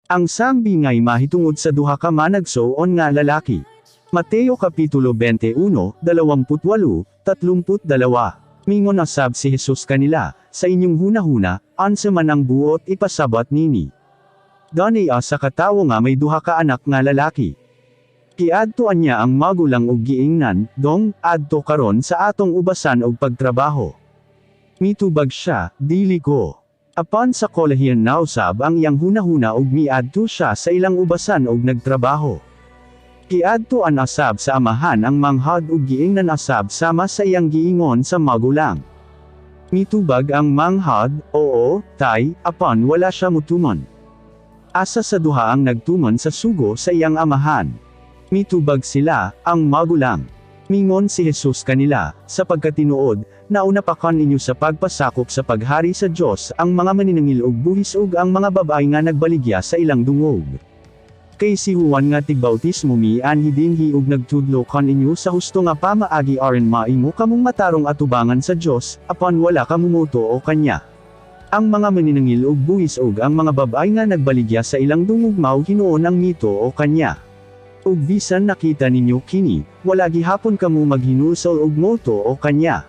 Ang sambingay mahitungod sa duha ka managsuon nga lalaki. Mateo Kapitulo 21, 28, 32. Mingon usab si Jesus kanila, "Sa inyong hunahuna, unsa man ang buot ipasabot nini? Dunay usa ka tawo nga may duha ka anak nga lalaki. Giadtuan niya ang magulang ug giingnan, 'Dong, adto karon sa atong ubasan og pagtrabaho.' Mitubag siya, 'Dili ko.' Apan sa kolahian nausab ang iyang hunahuna ug miadto siya sa ilang ubasan og nagtrabaho. Giadtuan usab sa amahan ang manghad ug giingnan usab sama sa iyang giingon sa magulang. Mitubag ang manghad, 'Oo, tay,' apan wala siya mutuman. Asa sa duha ang nagtuman sa sugo sa iyang amahan?" Mitubag sila, "Ang magulang." Mingon si Jesus kanila, "Sa pagkatinuod, nauna pa kaninyo sa pagpasakop sa paghari sa Dios ang mga maniningil og buhis ug ang mga babay nga nagbaligya sa ilang dungog. Kay si Juan nga tigbautismo mianhi dinhi ug nagtudlo kaninyo sa husto nga pamaagi aron mahimo kamong matarong atubangan sa Dios, apan wala kamo motuo kanya. Ang mga maniningil og buhis ug ang mga babay nga nagbaligya sa ilang dungog mao hinuon ang mituo kanya. Ug bisan nakita ninyo kini, wala gihapon kamo maghinulsol ug motuo kanya."